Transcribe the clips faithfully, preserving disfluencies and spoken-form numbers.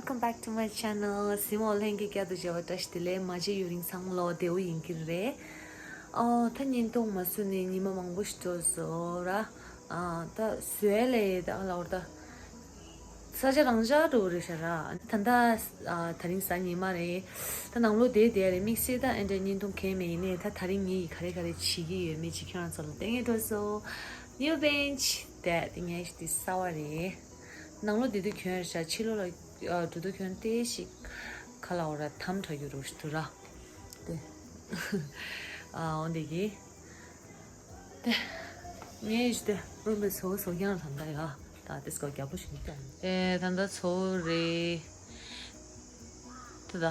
Welcome back to my channel. གཟིགས་མོ་ལྷན་རྒྱས་བསྐྱར་དུ་མཇལ་བ་བཀྲ་ཤིས་བདེ་ལེགས། མ་མཇལ་ཡུན་རིང་ཚང་མ་ལོ་བདེ་པོ་ཡིན་གྱི་རེད། ཨོ་ད་བརྙན་ཐུང་མ་བཟོས་ནས་ཉི་མ་མང་པོ་ཞིག་འགྲོ་སོང་ར། ཨ་ད་བཟོས་ལས་ད་ལའོ་ད། ས་ཆ་རང་འཇགས་འགྲོ་གི་རེད་ཤག་ར། ད་ལྟ་ཨ་དེ་རིང་གཟའ་ཉི་མ་རེད། ད་ནང་ལོགས་བསྡད་བསྡད་རེད། དམིགས་བསལ་ད་ཨེ་འདྲ་བརྙན་ཐུང་གང་མེད་ཡིན་ནའི་ད་དེ་རིང་ངས་ག་རེ་ག་རེ་བྱེད་ཀྱི་ཡོད་མེད་ཅིག་ཁྱེད་རང་ཚོ་ལ་སྟོན་གྱི་འགྲོ་སོང་། New bench དེ་དེ་ངའི་དེ་གསར་པ་རེད། ནང་ལོགས་བསྡད་དུས་གྱོན་རེད་ཤག་ཕྱི་ལོགས་ལ་ཨ་འགྲོ་དུས་གྱོན་ཏེ་ཞིག་ཁ་ལ་འོ་ར་དམ་དྲག་རྒྱུ་རུ་ཞིག་འདུག་ར། དེ་ཨ་འོ་འདི་གི་དེ་ངའི་ཞིག་དེ་རུམ་པའི་བཟོ་བཟོ་རྐྱང་ལ་ད་ལྟ་ཡ་ད་དེ་སྐོར་རྒྱག་པོ་ཞིག་ཀྱང་དེ་ད་ལྟ་ཚོ་རེད། དེ་ད་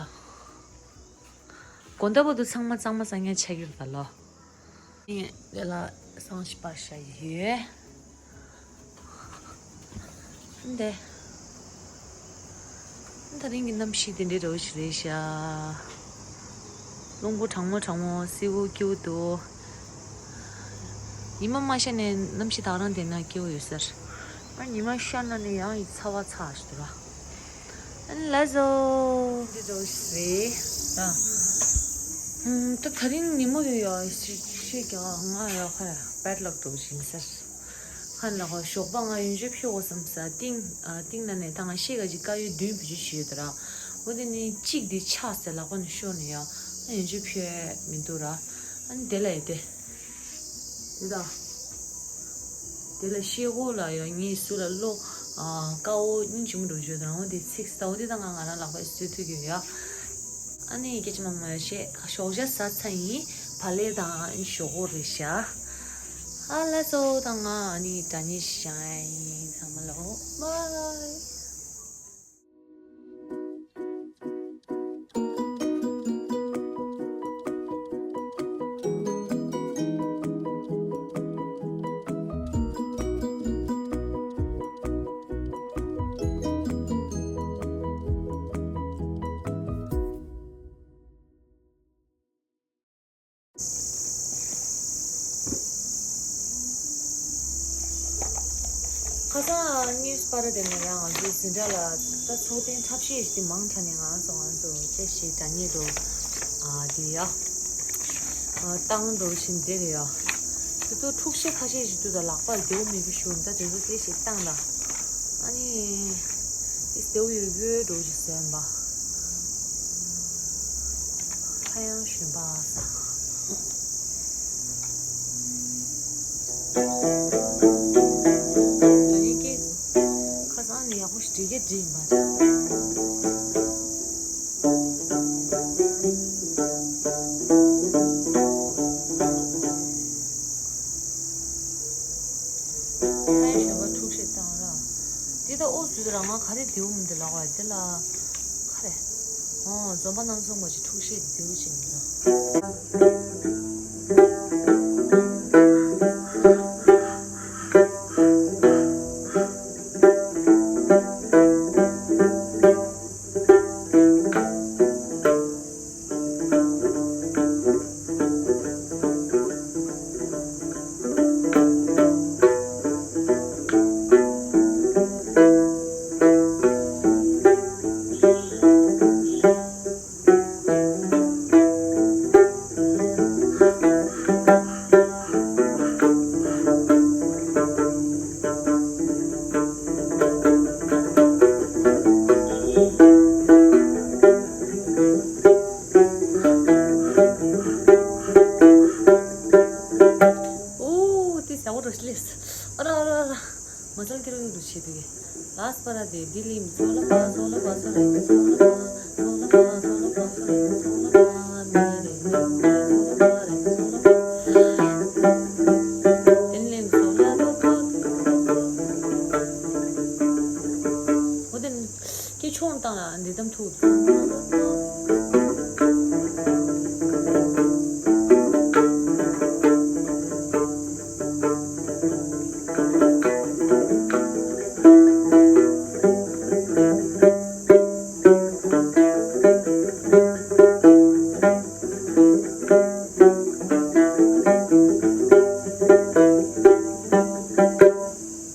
དགོང་དག་བར་དུ་ཚང་མ་གཙང་མ་གཙང་རྐྱང་ཆགས་ཀྱི་རེད་ད་ལོ། ངས་དེ་ལ་སང་ཞིག་པར་བཞག་ཡོད། འདི། ད་རིང་གི་གནམ་གཤིས་དེ་འདྲའི་འདྲ་བོ་ཞིག་རེད་ཤག་རླུང་བུ་གྲང་མོ་གྲང་མོ་བསིལ་པོ་སྐྱིད་པོ་འདུག་ཉི་མ་མ་ཤར་ནས་གནམ་གཤིས་དག་རང་བསྡད་ན་སྐྱིད་པོ་ཡོད་ས་རེད། ཨ་ཉི་མ་ཤར་ན་ནི་ཡང་ཡི་ཚ་བ་ཚ་ཞིག་འདུག་ར། ཨ་ནི་ལགས་སོ། འདི་འདྲ་བོ་ཞིག་རེད་ད། ཧུམ་ད་དེ་རིང་ཉིན་མོ་དེ་ཡ་ཤི་ཤི་ཀྱང་ང་ཡ་ཁ་ཡ་bad luck འགྲོ་བཞིན་ཟེར། ཁ་ལ་ཁོ་ཞོགས་པ་ང་ཡོན་ཆབ་ཕྱེ་དགོས་བསམ་ས་ཏིང་ཨ་ཏིང་ན་ནས་ད་ང་ཤེས་ག་ཅིག་དཀར་ཡོལ་བདུན་བུ་ཅིག་ཞུས་ཡོད་ད་ར། འོ་དེ་ནི་གཅིག་དེ་ཆག་ཟེར་ལག་པ་ནས་ཤོར་ནས་ཡ་ཨ་ཡོན་ཆབ་ཕྱེ་མི་འདུག་ར། ཨ་ནི་དེ་ལ་ཡི་དེ། དེ་དང་། དེ་ལ་ཤེལ་སྒོ་ལ་ཡང་ངས་སུ་ལ་བློ་ཨ་དཀར་པོ་སྙིང་རྗེ་མོ་འགྲོ་བརྗོད་དང་འོ་དེ་ཚིག་ལྟ་བུ་དེ་དང་ང་ང་རང་ལག་པས་གསོད་ཐུབ་ཀྱི་ཡོད་ཡ། ཨ་ནི་སྐད་ཆ་མང་མང་ཡོད་བཤད་ཞོགས་ཇ་ཟ་ཚར་ཡིན། བག་ལེབ་དང་ཞོག་ཁོག་རེད་ཤག་ཨ་ལགས་སོ་ད་ང་ཨ་ནི་དྲ་ཉེ་ཞིག་བཞག་ཡིན་ཚང་མ་ལ་འོ་bye། ཁ་སང་news་པར་དེ་ནས་ཡང་ང་ཚོའི་འཛིན་གྲྭ་ལ་ད་ཚོགས་ཐེངས་འཁྲབ་གཞས་ཞིག་མང་དྲགས་ནས་ང་ཚོ་ང་ཚོ་དཔེ་ཞིག་དྲ་ཉེ་འགྲོ་ཨ་དེ་ཡ་ཨ་བཏང་འགྲོ་བཞིན་དེ་རེད་ཡ། དེ་ཚོ་འཁྲུག་གཞས་ཁ་ཤས་ཤིག་འདུག་ད་ལག་པ་ལྡེའུ་མི་གི་ཞུ་ད་དེ་ཚོ་དཔེ་ཞིག་བཏང་ད་ཨ་ནི་དེ་ལྡེའུ་ཡོད་ཡོད་འགྲོ་ཞིག་ཟོན་པ། ཧ་ཡང་ཞོན་པ་ས། ད་ནི་ཀྱེ། ཁ་སང་ནས་ཡག་པོ་ཞིག་འགྲིག་གི་འགྲིག་མ་རེད། ཧ་ཡང་ཞོན་པ་འཁྲུག་གཞས་བཏང་ར། འདི་ད་ཨོ་ཟུ་ར་ང་ག་རེ་བདེའུ་མི་འདུག་ལབ་པ་འདི་ལ། ག་རེ། ཨོ་འཛོམས་པ་རྣམ་གསུམ་པ་ཅིག་འཁྲུག་གཞས་འདི་བདེའུ་ཅིག་མི་འདུག་ཨོ་དེ་ཟ་བ་རོ་ལེས། ཨ་ར་ཨ་ར་ཨ་ར། མ་ཚང་ཀི་རུ་རུ་བྱེད་དུ་གི། ལཱས་པ་ར་དེ་ལྡི་ལི་མི་ཚོ་ལ་པ་ཚོ་ལ་པ་ཚོ་རེ་མི་ཚོ་ལ་པ་ཚོ་ལ་པ་ཚོ་རེ་མི་ཚོ་ལ་པ་མི་རེ་མི་ཚོ་ལ་པ་རེ་མི་ཚོ་ལ་པ། ཨེན་ལེ་མི་ཚོ་ལ་པ་པ། འོ་དེ་ནི་ཀི་ཆུང་བཏང་ལ་འདི་དམ་ཐུག་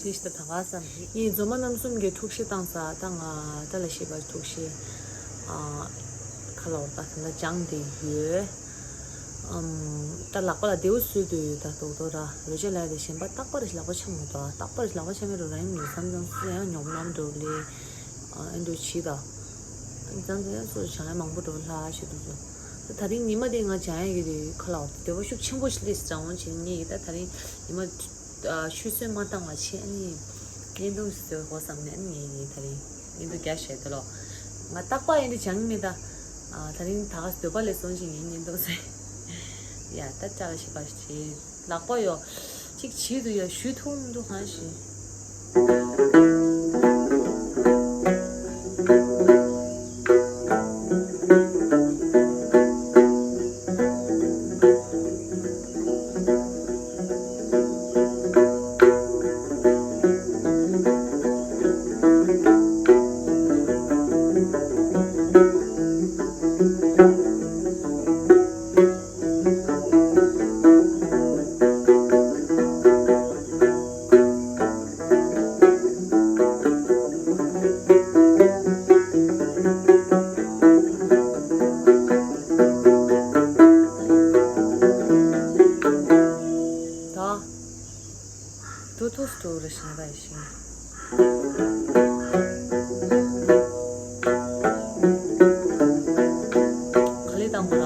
ཏིས་ཏ་ཐ་བ་སམ་ཡིན། འཛོམས་མ་རྣམ་གསུམ་གྱི་ ཐུགས་གཤིས་བཏང་ས་ད་ང་ད་ལ་ཤེས་པ་ཐུགས་གཤིས་ཨ་ཁ་ལ་བ་ད་ད་སྦྱངས་ཏེ་ཡོད། ཨམ། ད་ལག་པ་ལ་རྡེའུ་གསོལ་དུས་ད་རྡོག་རྡོག་ར་ལོ་ཆེ་ལ་དེ་གཞན་པ་རྟག་པར་ལག་པ་འཆང་མི་འདུག་རྟག་པར་ལག་པ་འཆང་མི་འགྲོ་ར་ཡིན་མི་བསམ་ཙང་སུ་ཡང་ཉོབ་ནམ་འགྲོ་ལེ། ཨ་ཨེ་འགྲོ་བྱིས་ད། ཙང་ཙང་སུ་བྱང་ཡ་མང་པོ་འགྲོ་ལྷ་ཞེས་འདུག་ཟེར། ད་ད་རིང་ཉི་མ་དེ་ང་སྦྱང་ཡ་གི་རེད་ཁ་ལ་འདོད་པ་ཤུགས་ཆེན་པོ་ཞིག་སླེབས་སོང་བྱས་ངས་ད་ད་རིང་ཉི་མ་ཆུད་ཟོས་མ་བཏང་བ་བྱས་ཨ་ནི་བརྙན་ཐུང་ཞིག་བཟོ་དགོས་བསམ་ནས་ཨ་ནི་ངས་ངས་ད་རིང་བརྙན་ཐུང་རྒྱག་བྱས་དེ་ལོ། ང་རྟག་པར་ཨེ་འདྲ་སྦྱང་གི་མེད་ད། ཨ་ད་རིང་ད་ག་འདོད་པ་སླེབས་སོང་བྱས་ངས་བརྙན་ཐུང་བཟོས། ཡ་ད་ཅག་ལ་ཞིག་པ་ཞིག་བྱས། ལག་པ་ཡོ། གཅིག་བྱེད་དུ་ཡ་ཞུ་ཐུབ་མི་འདུག་གང་ཞིག་ད། ཏུ་ཏུ་སུ་ཏུ་རེ་ཤིང་ར་ཤིང་། ག་ལེ་དང་མོ་ར།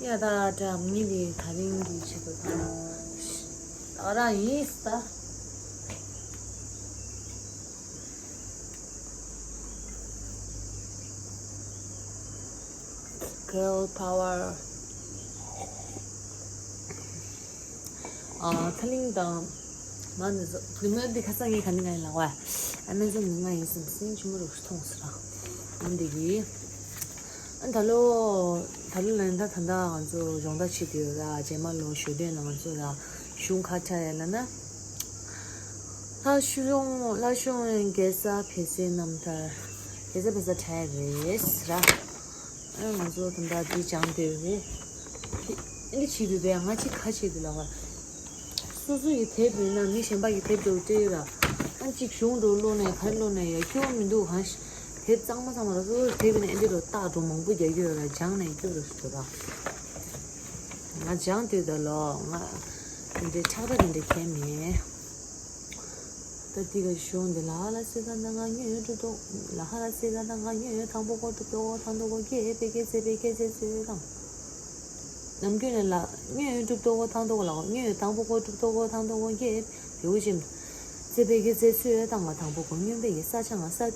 ཡ་ད་འདྲ་མི་ལི་ད་རིང་གི་ཆེད་དུ་ད་རང་ཡིན་ད། Girl power. ཨ་ཚ་གླིང་དང་། མ་ནི་ཟོ་ནི་མ་འདི་ཁ་སང་ངས་ག་ནི་ང་ཡིན་ལ་བ། ཨ་མེ་ཟོན་ནི་ང་ཡིན་སམ་སིན་ཆུ་མོ་རུ་མཐོང་སི་ར། ཨ་འདི་གི། ཨ་ད་ལོ། ད་ལོ་ལན་ད་ད་ད་ང་ཚོ་སྦྱོང་བརྡར་བྱེད་དུས་ར་རྗེས་མ་ལོ་ཞོ་སྟོན་ལ་ང་ཚོ་ར། གཞུང་ཁ་ཁྲ་ཡ་ལ་ན། ལྷ་གཞུང་ལྷ་གཞུང་རྒྱལ་ས་བལ་སའི་རྣམ་ཐར། རྒྱལ་ས་བལ་ས་གྲ་ཡ་རེད་ར། ཨ་ང་ཚོ་ད་ལྟ་འདི་སྦྱང་བསྡད་རེད། འདི་འདི་བྱེད་དུས་དེ་ང་གཅིག་ཁ་བྱེད་དུས་ལ་བ། སོ་སོ་ཡི་དེབ་ཡིན་ན་མི་གཞན་པ་ཡི་དེབ་འགྲོ་སྤྲད་ཡོད་ར། ཨ་གཅིག་གཞུང་འགྲོ་ཀློག་ནས་ག་རེ་ཀློག་ནས་ཡ་སྐྱོ་མི་འདུག་གང་ཞིག་དེབ་གཙང་མ་ཚང་མ་ལ་སོ་སོ་དེབ་ཡིན་ན་ཨེ་འདི་རུ་རྟགས་འགྲོ་མང་པོ་རྒྱག་གི་ཡོད་ར་སྦྱང་ནས་སྐྱོ་རུ་སུ་ར། ང་སྦྱང་དུས་ད་ལོ་ང་དེ་འདྲའི་ཁྲག་ར་དེ་འདྲ་ཁྱད་མེད། ད་ཏི་ག་ཤོང་འདི་ལ་ཧ་ལ་སི་ད་ན་ང་ཉོས་གྲུབ་ཏོ། ལ་ཧ་ལ་སི་ད་ན་ང་ཉོས་དང་པོ་ཀོ་གྲུབ་ཏོ་ཐང་ཏོ་ཀོ་ཀེ་པེ་ཀེ་ཙེ་པེ་ཀེ་ཙེ་ཙེ་དང་། ནམ་རྒྱུན་ནས་ལ་ཉོས་གྲུབ་ཏོ་ཀོ་ཐང་ཏོ་ཀོ་ལ་ཉོས་དང་པོ་ཀོ་གྲུབ་ཏོ་ཀོ་ཐང་ཏོ་ཀོ་ཀེ་བེའུ་ཅིམ། ཙེ་པེ་ཀེ་ཙེ་ཙེ་དང་ང་དང་པོ་ཀོ་ཉོས་པེ་ཀེ་ས་ཆ་ང་ས་ཏོ།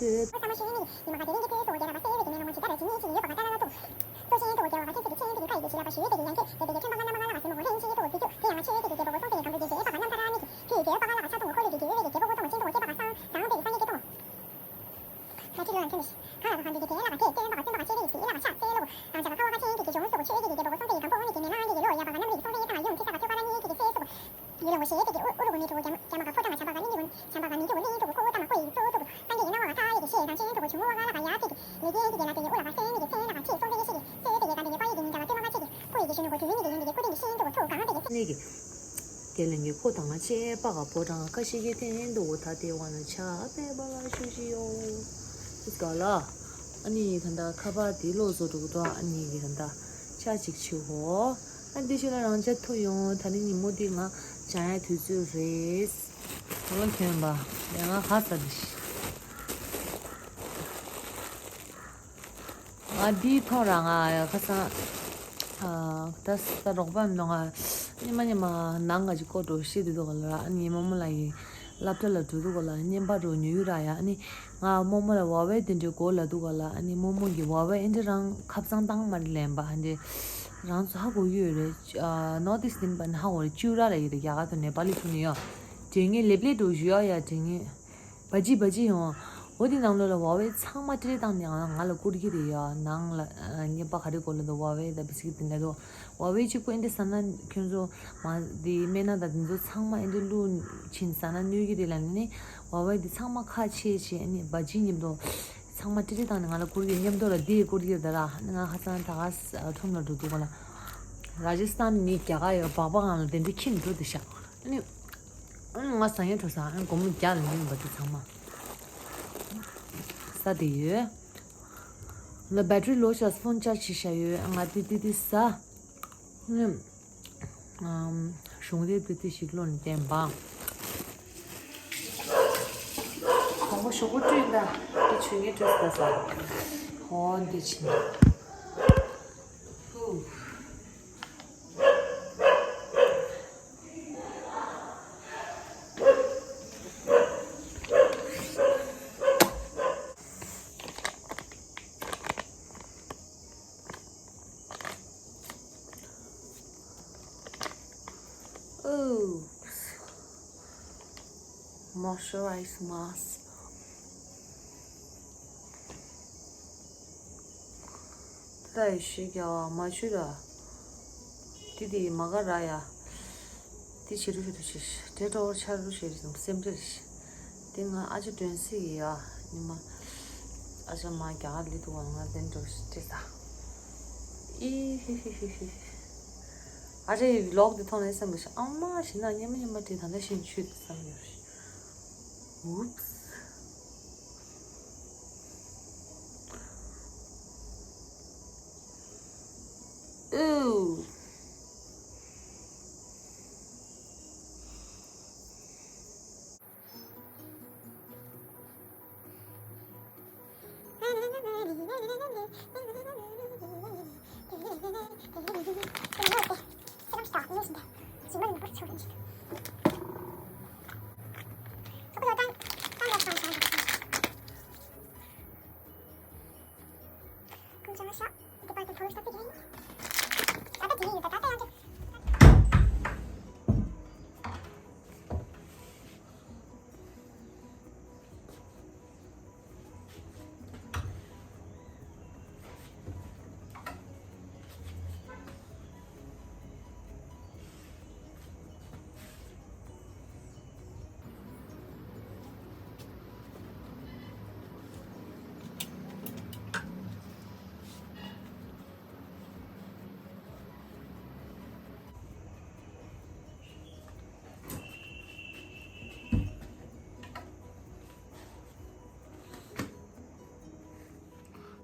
ནས་ཀྱི། དེ་ལས་ངས་ཁོ་དང་ང་བཅས་པ་ག་ཕོ་བྲང་ཁ་ཤས་ཀྱི་སྟེང་དུ་འོ་ད་དེ་བ་ན་ཆ་པེ་པ་ལ་ཤུ་ཤི་ཡོ། ཅི་ག་ལ། ཨ་ནི་ད་ལྟ་ཁ་པར་དེ་ལོག་བཟོ་འགྲོ་གི་འདུག་ཨ་ནི་གི་ད་ལྟ་ཆ་གཅིག་ཆུ་ཧོ། ཨ་འདི་ཤུ་ལ་རང་ཆ་ཐུ་ཡོང་ད་ནི་ཉིན་མོ་འདི་ང་སྦྱང་ཡ་དུས་ཚོད་རེད། ཧ་ལོ་ཁྱོད་པ། ཡ་ང་ཁ་ས་འདི་ཤི། ང་འདིའི་ཐོག་ར་ང་ཡ་ཁ་སང་། ཨ་ད་ད་རོགས་པ་མི་འདུག་ང་། ཉི་མ་ཉི་མ་ནང་ང་ཅིག་ཀོ་འགྲོ་ཤེས་དུས་འདུག་ག་ལ་ཨ་ནི་རྨོ་མོ་ལ་ཡི་སློབ་གྲྭ་ལ་འགྲོ་འདུག་ག་ལ་བརྙན་པར་འགྲོ་ཉོ་ཡུ་ར་ཡ་ཨ་ནི་ང་རྨོ་མོ་ལ་བ་བའི་དེ་འདྲའི་གོ་ལ་འདུག་ག་ལ་ཨ་ནི་རྨོ་མོ་གི་བ་བའི་ཨེ་འདྲ་རང་ཁབ་གཙང་བཏང་མ་རེད་ལན་པ་ཨ་འདྲ་རང་ཚོ་ཧ་གོ་ཡོད་རེད། ཨ་ནོར་ཏིས་ཏིན་པ་ནི་ཧ་གོ་རེད་ཅུ་ར་ལ་ཡི་རེད་རྒྱ་གར་དུ་ནེ་པ་ལི་ཚུགས་ནི་ཡོད། དྲན་ངེས་ལེབ་ལེབ་འགྲོ་ཞུ་ཡ་ཡ་དྲན་ངེས། བ་ཇི་བ་ཇི་ཡོང་། འོ་དེ་ནང་ལོགས་ལ་ཝ་ཝེ་ཚང་མ་ཏི་རི་བཏང་ནས་ང་ང་ལ་བསྐུར་གྱི་རེད་ཡ། ནང་ལ་ཨ་ཉེས་པ་ག་རེ་གོ་ལ་འདུག་ཝ་ཝེ་དང་བི་སི་ཀིད་དེ་འདྲ་འདུག་ཝ་ཝེ་གཅིག་པོ་ཨེ་འདྲ་ཟ་ན་ཁྱོད་ཚོ་མ་དེ་སྨན་སྣ་དང་དེ་ཚོ་ཚང་མ་ཨེ་འདྲ་བླུགས་ཕྱིན་ཟ་ན་གནོད་ཀྱི་རེད་ལབ་ནས་ཝ་ཝེ་དེ་ཚང་མ་ཁ་ཕྱེ་བྱས་ཨ་ནི་བ་ཇི་མཉམ་དུ་ཚང་མ་ཏི་རི་བཏང་ནས་ང་ལ་བསྐུར་གྱི་མཉམ་དུ་ལ་དེ་བསྐུར་གྱི་རེད་ད་ར། ཨ་ནི་ང་ཧ་ཚང་ད་ག་ཁྲོམ་ལ་འགྲོ་འདུག་ག་ལ། ར་ཇི་སི་ཐན་ནི་རྒྱ་གར་ཡོད་སྦག་སྦག་ང་ལ་དེ་འདྲ་ཁྱིམ་འགྲོ་དེ་ཤག་ཨ་ནི། ཨ་ང་ཟ་ཡས་འགྲོ་ས། ཨ་སྒོར་མོ་བརྒྱ་ལ་ཉོས་པ་དེ་ཚང་མ་ཟ་དེ་ཡོད། ང་བེ་ཊི་རི་ལོ་ཤག་ཕོན་ཅར་ཇི་བྱས་ཡོད། ང་དེ་དེ་དེ་ཟ། ཨམ། གཞུང་དེ་དེ་དེ་ཞིག་བློ་ནས་བསྟན་པ། གོང་པོ་ཞོག་པོ་བཀྲུས་ད་དེ་ཆུ་ངན་བཀྲུས་ད་ཟ། ཧོ་འདི་ཕྱིན། ཧུ། Oops. Moisturize mask. ད་ཡི་ཤི་ཀྱ་མ་ཆུ་ར། ཏི་ཏི་མ་ག་ར་ཡ། ཏི་ཆི་རུ་ཤི་རུ་ཤི་ཤི་དེ་ཏོ་ཆ་རུ་ཤི་རུ་སེམས་ཏི་ཤི། དེ་ང་ཨ་ཅག་སྒྲོན་སི་ཡི་ཡ་ཉི་མ། ཨ་ཅག་མ་རྒྱ་གར་ལི་དུ་བ་ང་དེ་འགྲོ་ཤི་ཏི་ས། ཨི་ཧི་ཧི་ཧི་ཧི། ཨ་ཅག་ཡི་ལོག་དེ་མཐོང་ནས་སེམས་ཀྱི་ཤི་ཨ་མ་ཤི་ན་ཉི་མ་ཉི་མ་དེ་ད་ལྟ་ཤི་ཆུ་དེ་བསམ་ཡོད་ཤི། Oops. Ooh.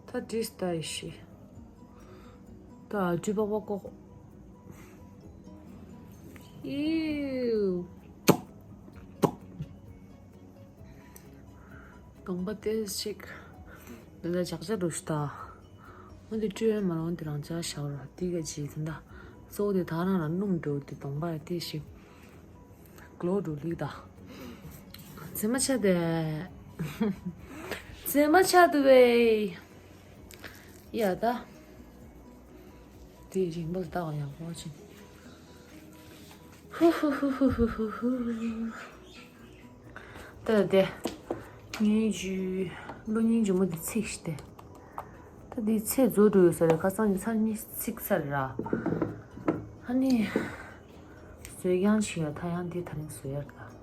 ད་དྲིས་ལྟ་ཡི་ཤི། ད་དྲི་པགས་པ་ཀོ། ཨིའུ། གདོང་པ་ཏོག་ཙམ་ཅིག་འདི་ལ་ཇག་ཇག་འགྲོ་ཤི་ད། འོ་འདི་སྤྲོད་མ་རུང་འདི་རང་ཅག་ཞག་རོ་འདི་ག་ཅིག་ད། གཙོ་བོ་དེ་ད་རང་རང་སྣུམ་འགྲོ་འདི་གདོང་པ་ཡ་ཏོག་ཙམ་ཅིག་གློ་འགྲོ་ལི་ད། མཚན་མ་ཆ་དེ། མཚན་མ་ཆ་དུ་བས། ཡ་ད། དེ་རིང་པོ་ལྟ་བ་ཡག་པོ་ཅིག་ཧུ་ཧུ་ཧུ། ད་དེ། སྙིང་རྗེ། གློ་སྙིང་རྗེ་མོ་འདི་ཚིག་ཤི་སྟེ། ད་འདི་ཚེ་རྫོགས་འགྲོ་ཡོད་ས་རེད་ཁ་སང་གི་ཚར་གཉིས་ཚིག་ཚར་ར། ཨ་ནི། བཟོས་ཀྱང་ཤི་ཡ་ཐ་ཡང་འདི་ད་རིང་བཟོས་ཡ་རེད་ད།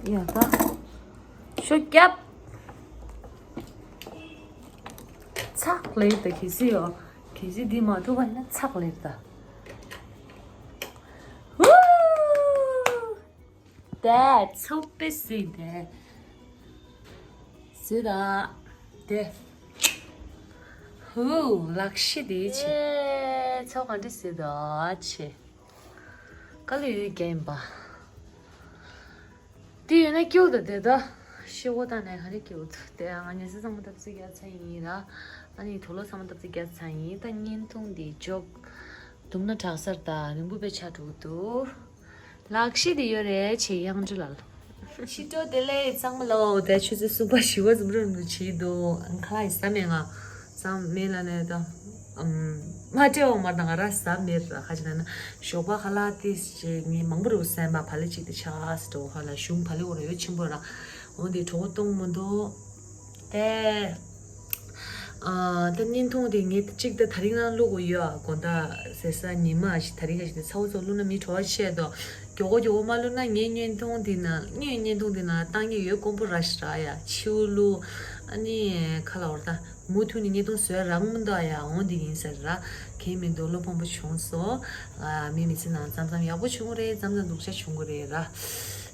ཡ་ད། ཤོ་རྒྱབ། ཚག་ལེ་ད་གི་སི་ཡོ། གི་སི་འདི་མ་ཐུབ་པ་ན་ཚག་ལེ་ད། ཧུ། དེ་ཚུགས་པའི་སྲིད་དེ། སྲིད་དང་། དེ། ཧུ། ལག་ཤི་དེ་ཆེ། ཚོ་ག་འདྲ་ཟེར་དོ་ཆེ། ག་ལ་ཡོད་རྒན་པ། དེ་ཡོད་ན་སྐྱིད་པོ་དང་བསྡད་དོ། ཤི་བོ་དང་ནས་ག་རེ་སྐྱིད་པོ་འདུག་དེ་ཨ་ང་ཉལ་ས་ཚང་མ་ཐབ་ཚིག་རྒྱག་ཚར་ཡིན་ར། ཨ་ནི་དུག་ལོག་ཚང་མ་ཐབ་ཚིག་རྒྱག་ཚར་ཡིན། ད་བརྙན་ཐུང་འདི་འཇོག་དུམ་ན་དྲག་སར་ད་རིང་པོ་པའི་ཆ་དྲུག་འདུག་ལག་ཤེས་དེ་ཡོད་རེད་ཆེ་དབྱངས་སྒྲོལ་ལགས། ཕྱི་དྲོ་བདེ་ལེགས་གཙང་མ་ལོ། དེ་ཆུ་ཚོད་གསུམ་པ་བཞི་པ་ཙམ་རིང་དུ་བྱས་འདུག་ཨང་ཁ་ལག་ཟ་མེད་ང་། ཟ་མེད་ལ་ནས་ད། ཨམ། མ་སྤྲད་འོང་མ་དང་ང་ར་ཟ་མེད་ར་ཁ་ཅིག་ན་ན། ཞོགས་པ་ཁ་ལག་དེ་ཅིག་ངས་མང་པོ་རུ་ཟ་མ་བ་ལི་ཅིག་དེ་ཆགས་སི་འགྲོ་ཁ་ལ་གཞུང་བ་ལི་འོ་ར་ཡོད་ཆེན་པོ་ར། འོ་འདི་གྲོགས་གཏོང་མི་འདུག་དེ། ཨ། ད་བརྙན་ཐུང་དེ་ངས་གཅིག་ད་དེ་རིང་ནང་བླུག་གི་ཡོད་ཨ། དགོང་དག་ཟེར་ས་ཉི་མ་ཞིག་དེ་རིང་ག་ཞིག་དེ་ཚ་བོ་ཚོ་བླུག་ན་མི་བྲོ་བ་ཆེ་དོ། མགྱོགས་པོ་མགྱོགས་པོ་མ་བླུག་ན་ངའི་བརྙན་ཐུང་དེ་ན་ངའི་བརྙན་ཐུང་དེ་ན་བཏང་གི་ཡོད་དཀོན་པོ་ར་ཞིག་ར་ཡ་ཆིའུ་བླུག་ཨ་ནི་ཁ་ལ་བར་ད་མུ་མཐུད་ནས་བརྙན་ཐུང་བཟོས་རང་མི་འདུག་ཡ་འོང་དེ་ཡིན་ཟེར་ར། གལ་མི་འདུག་བློ་ཕམ་པོ་བྱུང་སོང་། ཨ། མི་མི་ཚེ་ནང་མཚམས་མཚམས་ཡག་པོ་བྱུང་གི་རེད། མཚམས་མཚམས་སྡུག་ཅག་བྱུང་གི་རེད་ར།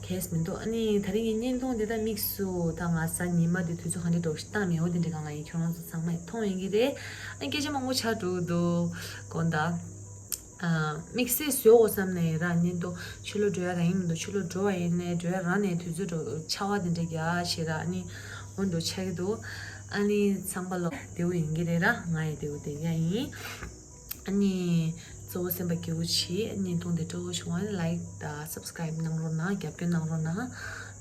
གལ་མི་འདུག་ཨ་ནི་དེ་རིང་གི་བརྙན་ཐུང་འདི་དག་དམིགས་སུ་ད་ང་ས་ཉི་མ་འདི་དུས་ཚོད་ག་འདྲ་འགྲོ་ཞིག་བཏང་མེད་འོ་དེ་འདྲ་གང་ལ་ཡིན་ཁྱོད་རང་ཚོ་ཚང་མས་མཐོང་ཡོང་གི་རེད། ཨ་སྐད་ཆ་མང་པོ་ཆགས་འགྲོ་གི་འདུག་དགོངས་དག་ཨ། དམིགས་བསལ་བཟོས་འོ་བསམ་ནས་ར་བརྙན་ཐུང་ཕྱི་ལོགས་འགྲོ་ཡ་རང་ཡིན་མི་འདུག་ཕྱི་ལོགས་འགྲོ་བ་ཡིན་ནས་འགྲོ་ཡ་རང་ནས་དུས་ཚོད་འགྲོ་ཆར་པ་དེ་འདྲ་རྒྱག་བྱེད་ར་ཨ་ནི་འོ་འགྲོ་ཆགས་ཀྱི་འདུག་ཨ་ནི་ཚང་མ་ལོ་བདེ་པོ་ཡིན་གི་རེད་ར། ང་ཡི་བདེ་པོ་བསྡད་ཡ་ཡིན། ཨ་ནི་གཙོ་བོ་སེམས་པ་སྐྱིད་པོ་བྱེད། བརྙན་ཐུང་དེ་སྤྲོ་པོ་བྱུང་བ་ལའིག་དང་སབ་སི་ཀ་རའིབ་གནང་རོགས་གནང་། རྒྱབ་སྐྱོར་གནང་རོགས་གནང་།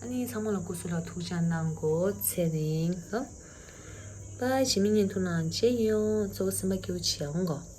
ཨ་ནི་ཚང་མ་ལ་སྐུ་གཟུགས་ལ་ཐུགས་ཅག་གནང་གོ་ཚེ་རིང་ཧ། པ་ཞི་མི་བརྙན་ཐུང་ནང་མཇལ་ཡོང་། གཙོ་བོ་སེམས་པ་སྐྱིད་པོ་བྱེད་འོང་གོ།